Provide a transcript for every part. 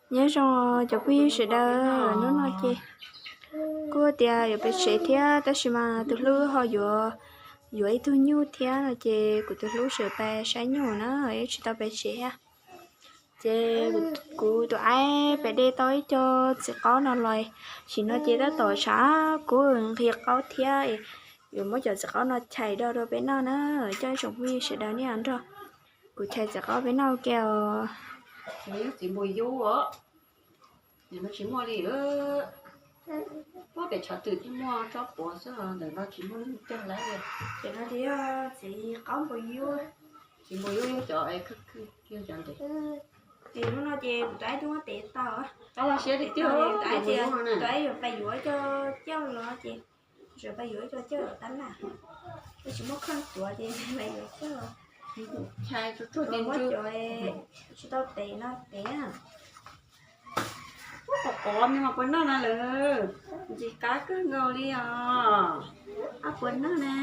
Nyob zoo cov phooj ywg sawv daws, hnub no ces kuj tias yuav pem tsev thiab tab sis mas tus hlub ho yuav yuav ib tug nyuj thiab no ces kuv tus hlub sawv pem saib nyuj na, tsis tau pem tsev thiab. Ces kuv tus aib pem de tau ib co txiv qaub no los, sim no ces tab tom tshav kub nqhis qaub thiab, yuav muab cov txiv qaub no chais do rau peb noj na, coj ib tsoom phooj ywg sawv daws nej nrog kuv chais txiv qaub peb noj ua ke os. Txiv npua yub os, nim no tsis muaj li, puag pem tshav twm thiaj muaj tsob puav xwb, ntawm no tsis muaj neeg cog lawm. Ces no ces yog txiv qaub npua yub, txiv npua yub yog cov khwj khwj yog cov ntev. Ces hnub no ces kuv tus aib twb muab tev tau, tab los siab tiag tiag, tus aib yuav pais yuav coj coj los ces, tsuas pais yuav coj coj tab laj, tsis muaj kheej tuav ces pais yuav coj los. Chais tsuag tsuag, muab cov tsis tau tev no tev. Ub, qos qos me mos puas noj na lawm, ntxim qab kawg nkaus li os. Ab, puas noj na?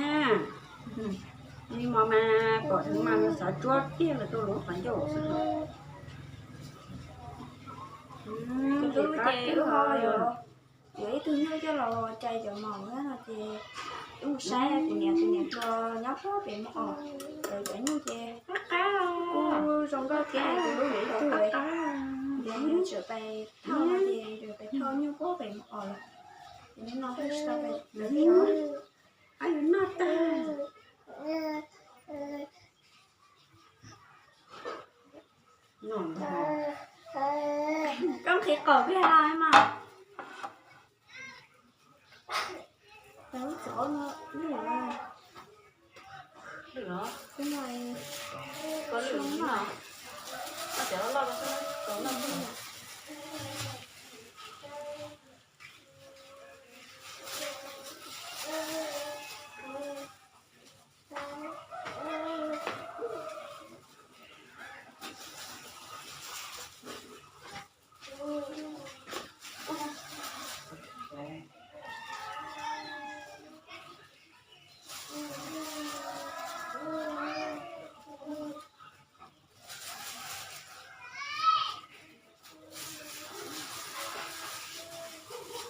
Me mos mas pom heev mas xav tsuab tiag los rau lub qhov ncauj xwb. Ntxim qab kawg. Yuav ib tug nyuj coj los cais cov mos no ces wb mus saib kuv niam, kuv niam hluas nyob puag pem mus os, cov nyuj ces qab qab, kuj zoo nkauj thiab, kuv lub yuav ib tug, ces tseem pais thauj no ces tseem pais thauj nyuj puag pem mus os lawm. Ces hnub no thiaj tsis tau pais lawv li os. Ab, yuav noj tag. Koj nqhis qaum kiag los mas.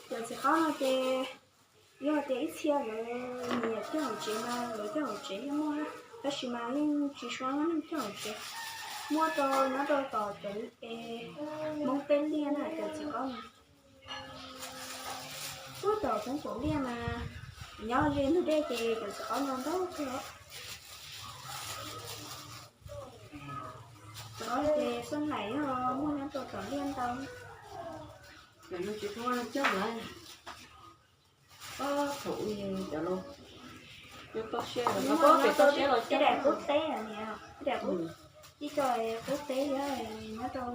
Cov txiv qaub no ces yog tias ib txhia lawv nyiam cog hauv tsev mas lawv cog hauv tsev yeej muaj, tab sis mas yeej tsis tshua muaj neeg cog hauv tsev. Muaj rau nyob rau tom cov Hmoob peb liaj na cov txiv qaub no. Puag tom Hmoob pem liaj mas nyob ze ntug dej ces cov txiv qaub no ntau kawg. Cov no ces xab nais yog muaj nyob rau tom liaj ntau. Cov no tsis tshua muaj neeg cog lawm. Thaum ub cov laus nyob toj siab, nyob toj siab los cog. Tej daim qub teb, tej daim qub, ib co qub teb nyob rau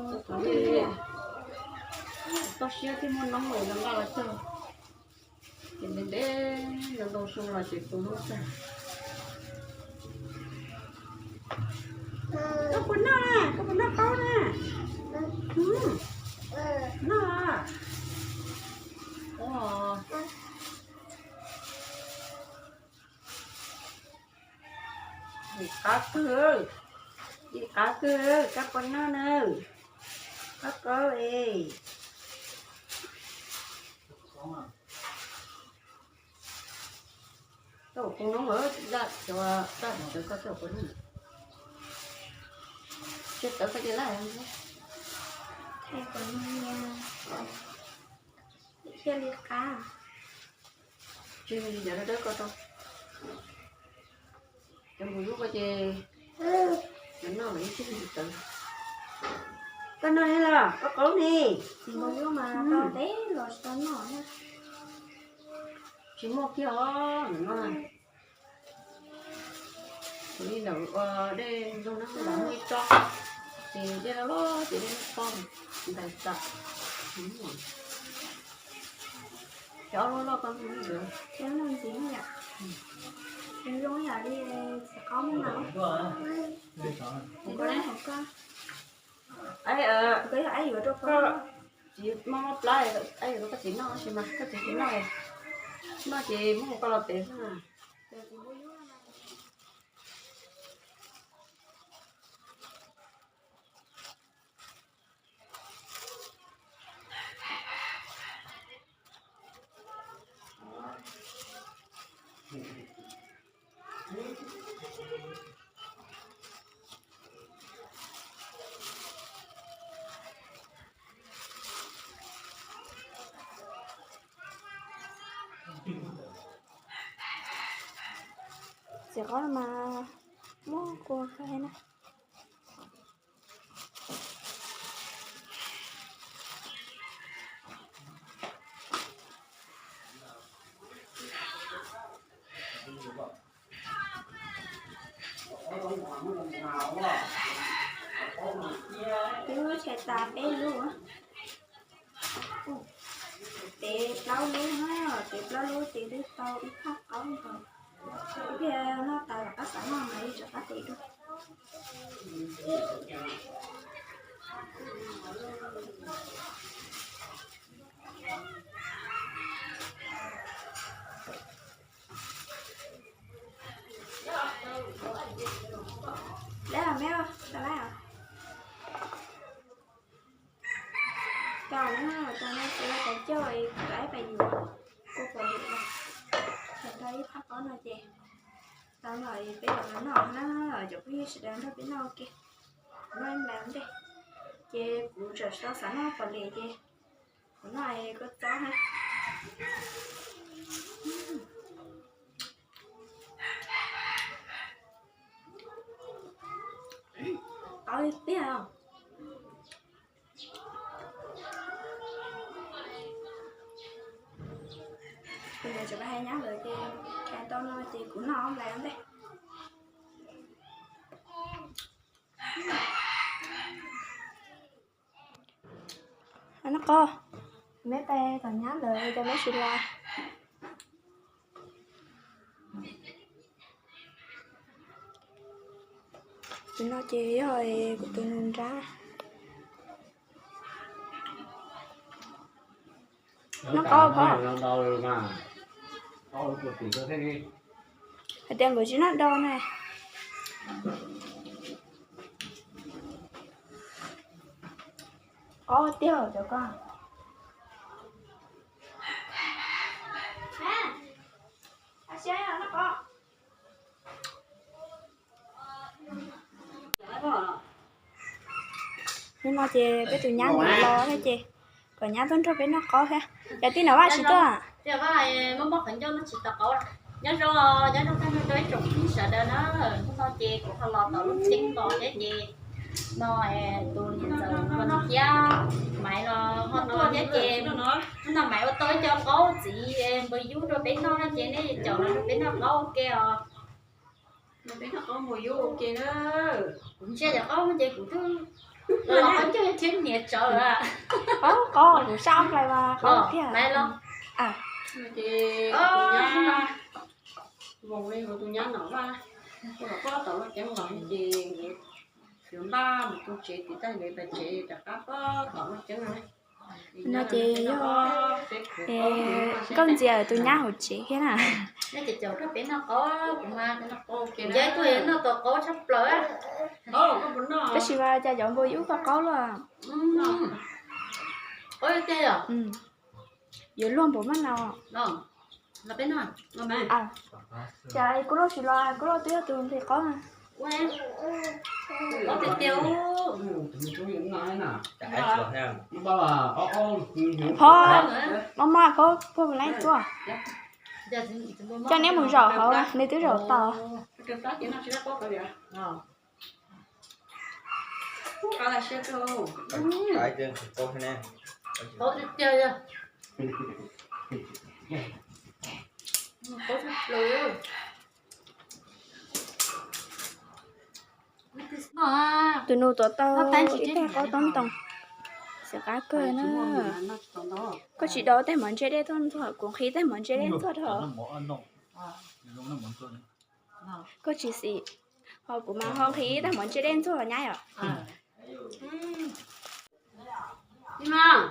toj siab thiaj muaj noob zoo nqa los cog. Ces ntev ntev ntau xyoo los ces tu noob tag. Koj puas noj na? Koj puas noj qaub na? Noj. Ntxim qab kawg, ntxim qab kawg, koj puas noj na? Koj qaub es. Tau kuv noob lawm, daj cov daj cov koj tau kuv noob. Tsis tawv koj ces laj. Thiaj li qab. Tsis yog cov dawb dawb koj rau. Cov npua yub ko ces cov noj los ib tug tsis tawv. Koj noj los koj qaub ne. Txiv npua yub mas tau ntev los tsis tau noj. Tsis muaj kiag os, noj. Kuv li ntawm ua dej ntug no los muaj ib tsob, ces dej loj loj ces dej muaj poj ntais tam. Cov loj loj koj ntxim ntxim yam, zoo yam li txiv qaub na. Koj, koj yuav rau koj txiv moj moj plab, yuav rau koj txiv noj, tab sis mas koj txiv tsis noj, noj ces muab hu koj los tev xwb. Txiv qaub mas muaj kua kawg na. Twb tshais tas peb lub. Tev plaub lub na, tev plaub lub ces twb tau ib phab qaub nkaus. Ib pliag noj tas rov qab xav noj mas li rov qab tev dua. Lawv me, tau lawm. Tau na, tau na, tau na, tau coj tau ib pais yuav kua pom hum no, tau ib phab qaub no ces tau lawm, peb yuav los noj na, cov phooj ywg sawv daws nrog peb noj ua ke. Noj ib nplai ntej, ces kuv tseem tsis tau xav noj pom li ces kuv noj kua txob na. Qaub tiag tiag. Kuv niam tseem hais nyab lawv ces hais tau no ces kuv noj ob nplai ntej. Noj qaub, meb pais tom nyab lawv ces meb tsis los. Tus no ces yog kuv tus nus nrab. Noj qaub phauj. Hais tias nkawd tsis noj do na. Qaub tiag cov ko. Hnub no ces peb tus nyab ntawd los thiab ces kom nyab tuaj nrog peb noj qaub thiab. Cov tij no Vaj tsis tuaj? Nyob zoo, nyob zoo tag nrho rau ib tsoom phooj ywg sawv daws na. Hnub no ces kuv ho los tom lub tsev no thiab ces no tus niam ntxawm Npog thiab Maiv los ho tuaj thiab ces hnub no Maiv ua tau ib co qaub txiv npawg yub rau peb noj no ces nej caum los rau peb noj qaub ua ke os. Peb noj qaub npawg yub ua ke na. Kuv ntsia cov qaub ces kuv twb los qaub ncaug thiab niam tsawv. Qaub, qaub, kuv sab nplai mas qaub tiag. Maiv los. Ces kuv tus nyab, Voos li kuv tus nyab Nom Vaj, kuv los pob tom lub ceeb los ces yuav npaj mus tu tsev, tiv tag lawv pais tsev rov qab pob tom lub ceeb no. No ces yog Nkauj Ntxias tus nyab hauv tsev thiab na. Nyob ces caum rau peb noj qaub, kuv mas noj qaub, nyob tuaj noj tau qaub tshaj plaws. Tab sis mas cas cov npawg yub kho qaub luaj. Qaub tiag yom. Yuav luag npaum maj no. Los peb noj. Cas kuv loj tsis los, kuv loj twb yog tus nqhis qaub na. Qaub tiag tiag. Phauj, mob mob phauj, puag mus laib tuaj. Coj neb mus zaum hauv, neb twb zaum tau. Qaub tiag tiag. Qaub tshaj plaws. Tus nus tuav tau ib tag qaub tob ntoo, xim qab kawg na. Koj tsis dau tej mov ntse dej tuaj ntxuag, kuv nqhis tej mov ntse dej ntxuag rau. Koj tsis xim, ho kuv mas ho nqhis tej mov ntse dej ntxuag nyab yom. Hnub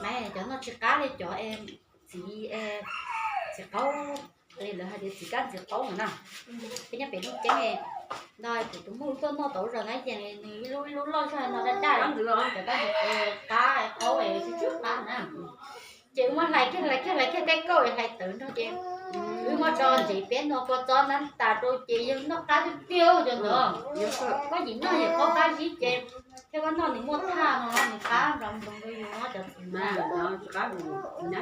i, cov noj tsis qab li cov txiv, txiv qaub, lawv hais tias txiv kab ntxiv qaub no na. Peb nyob pem Looj Ceeb no, kuv tus muam tuaj noj tau zog na, yeej nws ib lub ib lub loj zog no daj daj, cov kab ntxiv qab qaub tsw tsw qab na. Ces wb muab hlais kiag hlais kiag hlais kiag tej kauj hlais tawv nrog ces wb muab tso ntsev peb noj kua txob nab tas rau ces yawg noj qab tiag tiag cov ntawd. Koj yim noj yawm qaub qab zib ces thiab koj noj nws muaj thaj no nws qab nroo nroo rau yus cov txiv na.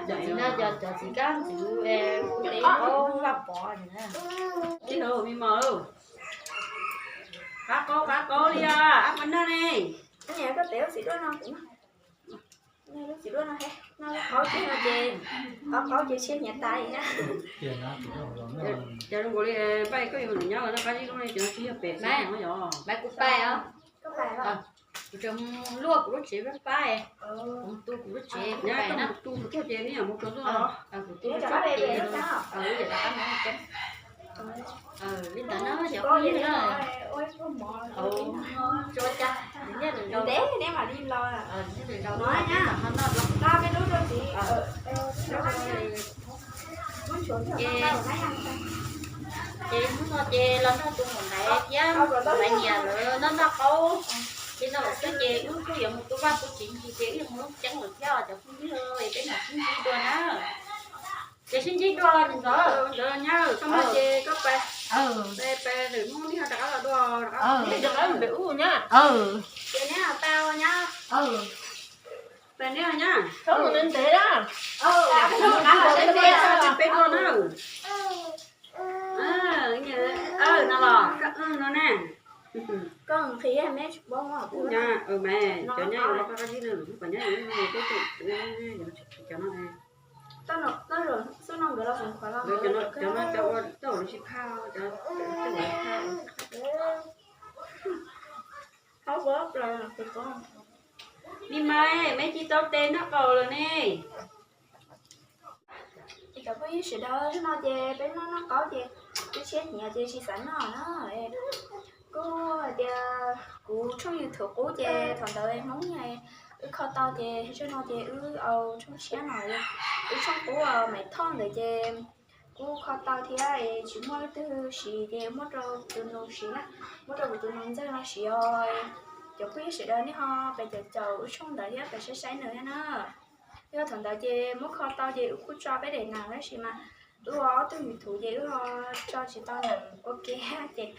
Cov txiv na, cov txiv kab ntxwv, kuv tes qaub vaj pov na. Tij laug me mos, qab qaub qab qaub li os, ab puas noj ne? Koj tes lub txiv duaj no, lub txiv duaj no, noj lub qaub kiag no ces, qaub qaub ces siab nyiav tas li thiab. Cov zoo nkaus li paj koj yuav nws nyob los noj qab zib lub ne, cov tsis yog pem xwb yog. Paj kuv paj os. Kuv tseem luaj kuv lub tsev pab pab, kuv tu kuv lub tsev, nyob koj mus tu kuv tuaj ces neb yam mus tsuag tuaj os. Kuv tu rau tsob ces, yam rov qab mus. Li ntawd na, cov phooj ywg na, tsuas cas neb lwm zaus, neb lwm zaus no, no, no, ces hnub no ces los nrog tus muam ntaiv thiab tus muam ntaiv niam lawv noj noj qaub, ces no lawm xwb ces wb kuj yuav mus tu vaj tu tsev ntsis ces wb yuav mus lub ceeb lawm thiab cov phooj ywg, peb mam sib ntsib dua na. Ces sib ntsib dua ntawd, ntawd nyab, koj noj ces koj pais, pais lwm hnub neb ho rov qab los dua, rov qab pem ub nyab. Ces neb ho pais nyab, pais neb nyab, ntev ntev na, peb dua na. No los koj no ne, koj nqhis me tsis paub mas, cov nyab los koj qab zib na, kom nyab, cov no, cov no cov ua tau lub sib phaj, cov ua sib phaj. Ni mas, me tsis tau tes noj qaub lawm ne. Cov phooj ywg sawv daws, no ces peb noj noj qaub ces peb siab nyiav ces tsis xav noj na. Kuj hais tias kuv tshooj YouTube qub ces thaum ntawd Hmoob wb kho tau ces zaum no ces wb au tshooj tshiab no, wb tshooj qub Maiv Thoj ntawd ces kuj kho tau thiab es tsis muaj leej twg siv ces muab rau tus nus siv na, muab rau kuv tus nus ntxawg no siv os. Cov phooj ywg sawv daws nej ho pes caum caum wb tshooj ntawd thiab pes saib saib nws thiab na. Yog thaum ntawd ces muab kho tau ces wb kuj tso peb daim nas tab sis mas wb ua ob tug YouTube ces wb ho tso tsis tau nas ua ke ces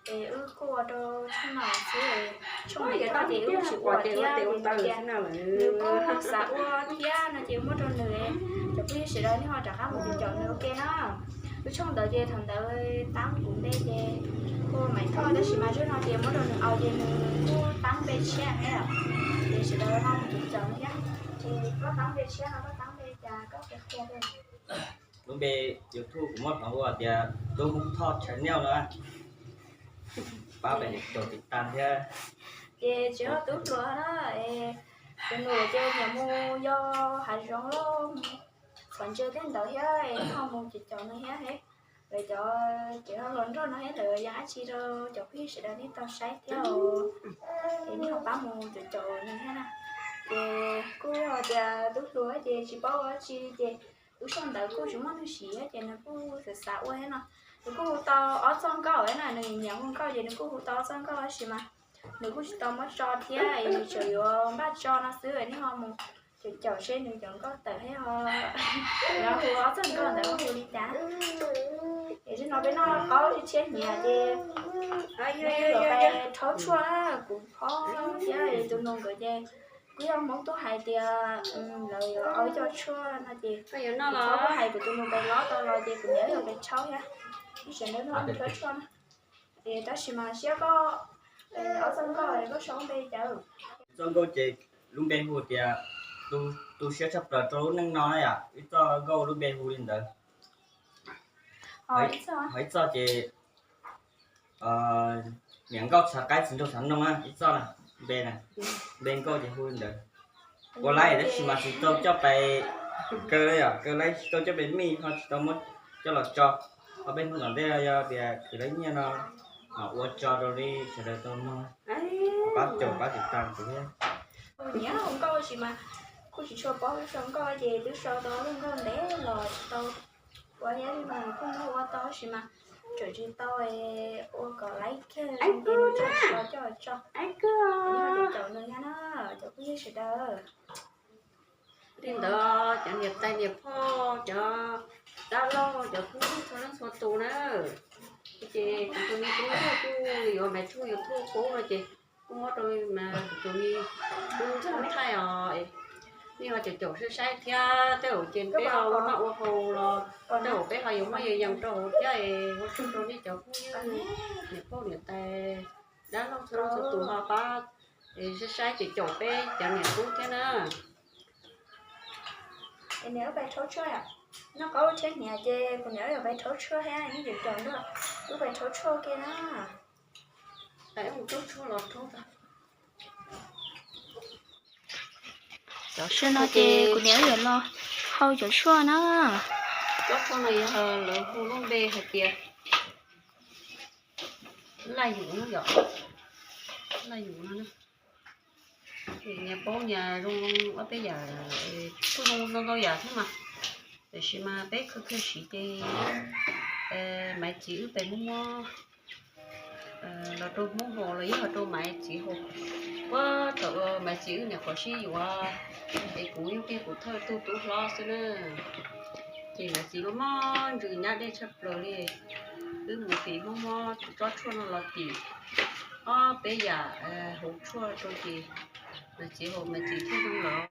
wb kuj ua rau tshooj no xwb, tshooj Maiv Thoj ces wb tsis ua thiab ces nws kuj xav ua thiab no ces muab rau nws. Cov phooj ywg sawv daws nej ho rov qab mus caum nws ua ke na. Wb tshooj ntawd ces thaum ntawd tab kuv npe ces hu Maiv Thoj tab sis mas zaum no ces muab rau nws au ces nws kuj tab npe tshiab thiab. Ces sawv daws ho mus caum nws thiab. Ces koj tab npe tshiab no koj tab npe cas koj qhia qhia. Lub npe YouTube kuv muab hloov ua tias Tub Hmoob Thoj Channel no, pab pes caum tiv tas thiab. Ces tsis ho tub hluas na, tus nus ces nyiam mus yos hav zoov, qhov ntse tej ntawd thiab ho mus caum caum nws thiab he. Lawv cov ces ho hluas nraug no thiab lawv yog dab tsi rau cov phooj ywg sawv daws nej tau saib thiab, es nej ho pab mus caum caum nws thiab na. Ces kuj yog tias tub hluas ces tsis paub ua dab tsi ces wb tshooj ntawd kuj tsis muaj neeg siv ces nws kuj xav xav ua thiab no. Nws kuj hu tau ob txoj nkauj thiab na, nws nyiam hu nkauj ces nws kuj hu tau ob txoj nkauj tab sis mas nws kuj tsis tau muab tso thiab es nws tseem yuav npaj tso no xwb, nej ho mus caum caum seb nws cov nkauj tawm thiab ho, nws hu ob txoj nkauj ntawd hu li cas. Es zaum no peb noj qaub tshiab nyiav ces peb rhaub tshuaj na, kuv phob thiab tus nus nkawd ces kuj yog Hmoob tuaj hais tias lawv yuav ua ib co tshuaj no ces kuv phob kuj hais kuv tus nus pem los tau los ces kuv niam yuav pem rhaub thiab. Ib sawv daws noj rhaub tshuaj na. Es tab sis mas siab koj, ob txoj nkauj koj sau npe cas? Txoj nkauj ces lub npe hu tias tu siab tshaj plaws rau lub neej no na yom, ib txoj nkauj lub npe hu li ntawd. Ho ib txoj ces niam nkauj txhav qaib txiv nraug txhav noog na, ib txoj na, npe na, npe nkauj ces hu li ntawd. Ua laib tab sis mas tsis tau coj pais kaw na yom, kaw laib tsis tau coj pais mij ho tsis tau muab coj los tso. Ho peb hnub tom ntej yog tias khwv laib nyiaj no mam ua tso rau li sawv daws tau mog. Pab caum pab tiv tas kuv thiab. Niam hu nkauj sis mas kuj tsis tshua paub sau nkauj ces twb sau tau lub nkauj ntev los tsis tau ua thiab li mas kuj muab ua tau sis mas tseem tsis tau ua kom laib kiag ces nws tseem tsis tau coj tso. Caum nws thiab na, cov phooj ywg sawv daws. Li ntawd cov niam tais niam phauj, cov dab laug, cov phooj ywg txhua leej txhua tus na, ces kuv tus me tub Ntsuag kuj yuav mas tshooj YouTube pub no ces kuj muab rau mas kuv tus me tub Ntsuag thaij os. Nej ho caum caum saib saib thiab, tej zaum ces peb ho ua noj ua haus los tej zaum peb ho yuav muab yees yees rau hauv thiab es ua tsaug rau nej cov phooj ywg, niam phauj niam tais, dab laug txhua leej txhua tus ho pab saib saib caum caum peb cov niam tub thiab na. Niam wb pais rhaub tshuaj, noj qaub thiab hniav ces kuv niam wb yuav pais rhaub tshuaj thiab, yeej caum caum nrog wb pais rhaub tshuaj ke na. Tam sim no ces kuv niam wb yuav los hau cov tshuaj na. Cov tshuaj no yog lawv hu lub npe hais tias laj yum no yom, laj yum no. Nyias paub nyias zoo ob peb yam, kuj zoo ntau ntau yam thiab mas, tiam sis mas peb khaws khaws siv ces maiv txiv wb pem muab muab los rau Hmoob haus los yog rau maiv txiv haus. Puag thaum maiv txiv wb nyuam qhuav sib yuav es kuv yog peb kuv thawj tug tub hlob xwb na, ces maiv txiv muaj mob ntsws nyab dej tshaj plaws li. Wb mus tim Hmoob muab tsob tshuaj no los tim ob peb yam hauv tshuaj rau ces maiv txiv haus maiv txiv thiaj zoo los.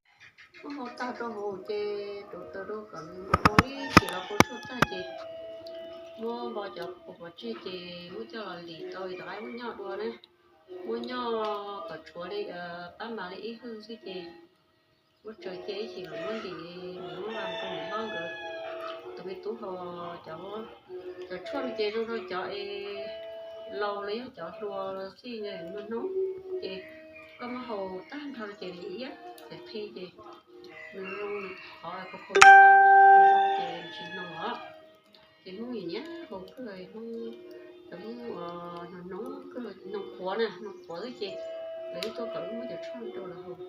Muab hau tag rau hauv ces rauv taws rau kom nws ua ib chim los pua tshuaj tag ces muab npo cov pua pov tseg ces muab coj los lim tau tom qab muab nyoj dua na. Muab nyoj kom tshuav li pab mas li ib hwj xwb ces muab tsaws cia ib chim los muab lim, muab nqa rau niam hlob nkawd tus me tub haus. Cov, cov tshuaj no ces zoo rau cov es laus los yog cov hluas los xij, nws hnub ces koj muab haus tag nrho ces nws iab ces qhi ces nws zoo, nws qhov kho kho ces tsis hnov os. Ces Hmoob nyiam nyiam haus kawg, Hmoob, cov Hmoob hnov hnov kawg, hnov qhuav na, hnov qhuav xwb ces lawv twb tuaj kom wb muab cov tshuaj rau lawv haus.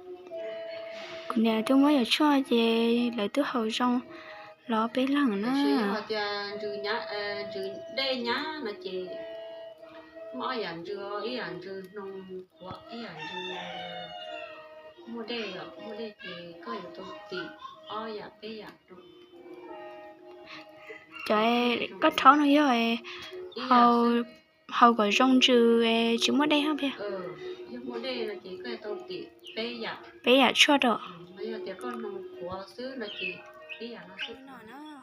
Kuv niam twb muab cov tshuaj ces lawv twb haus zoo los peb leeg na. Tias ntsws nyab, ntsws dej nyab no ces muaj ob yam ntsws, ib yam ntsws hnov qhuav, ib yam ntsws muaj dej, muaj dej ces koj yuav tau tim ob yam peb yam rau. Cov koj rhaub no yog haus kom zoo ntsws tsis muaj dej hab tiag? Yog muaj dej no ces koj yuav tau tim peb yam, peb yam tshuaj rau. Yog tias koj hnov qhuav xwb no ces peb yam no xwb.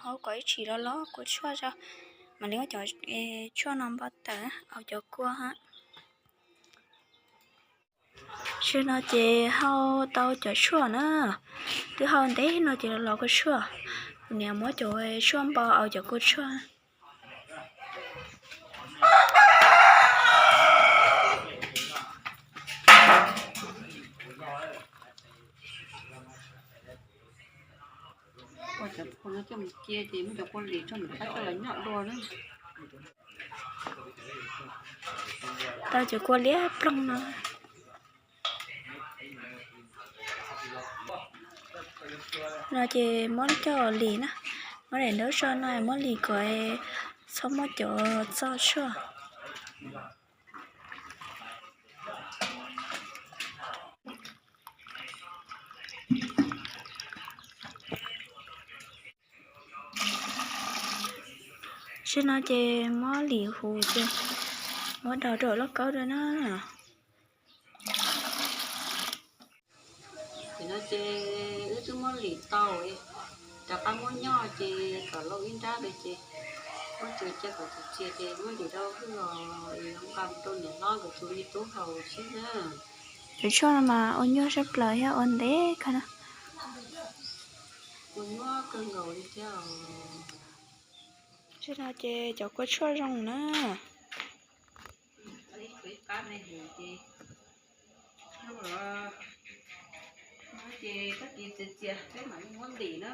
Haus kom ib chim los los kua tshuaj tso, mam li muab cov tshuaj no npo tawm, haus cov kua hab. Tam sim no ces hau tau cov tshuaj na, twb hau ntev no ces los los kua tshuaj. Kuv niam muab cov tshuaj npo aus cov kua tshuaj. Ua cov phau no coj mus cia ces muab cov kua lim tso mus qab coj los nyoj dua na. Tau cov kua liab ploog no. No ces muab coj lim na, muab daim ntaub tso no muab lim kom txhob muab cov txoj tshuaj. Tam sim no ces muab lim huv ces muab daus rau lauj kaub dua na. Tam sim no ces wb twb muab lim tau, rov qab muab nyoj ces kom lauj ib nrab ntawd ces muab tsaws cia kom txias txias ces muab lim rau hwj los yuav nqa mus rau niam hlob nkawd tus me tub haus xwb na. Cov tshuaj no mas ua nyuaj sab plaws thiab ua ntev kawg na. Ua nyuaj kawg nkaus li thiab. Tam sim no ces cov kua tshuaj zoo na. Ces tag kis txias txias peb mam li muab ntim na.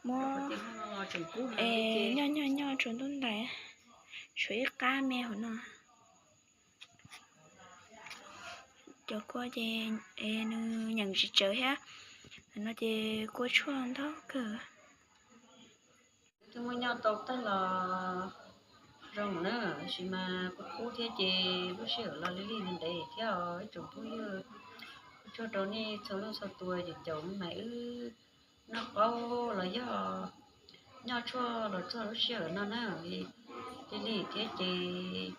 Muab, es nyoj nyoj nyoj tsuas ntuj ntais, tshuav ib qab me hauv no. Cov kua ces nws nyeem tsis tsawv thiab, no ces kua tshuaj ntau kawg. Twb muab nyoj tau tag los zoo na, tab sis mas kub kub thiab ces lub sij hawm los li li ntev thiab os ib tsoom phooj ywg. Ua tsaug rau nej txhua leej txhua tus cov caum me mas wb noj qaub los yog nyob tshuaj los txog lub sij hawm no na. Cia li thiab ces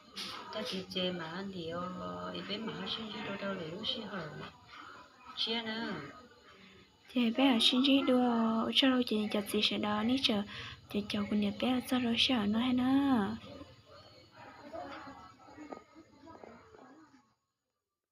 tag kis ces mam ntim os, es peb mam ho sib ntsib dua rau lwm lub sij hawm tshiab na. Ces peb mam sib ntsib dua. Ua tsaug rau ces cov txiv sawv daws nej tseem caum kuv niam peb los txog rau sij hawm no thiab na.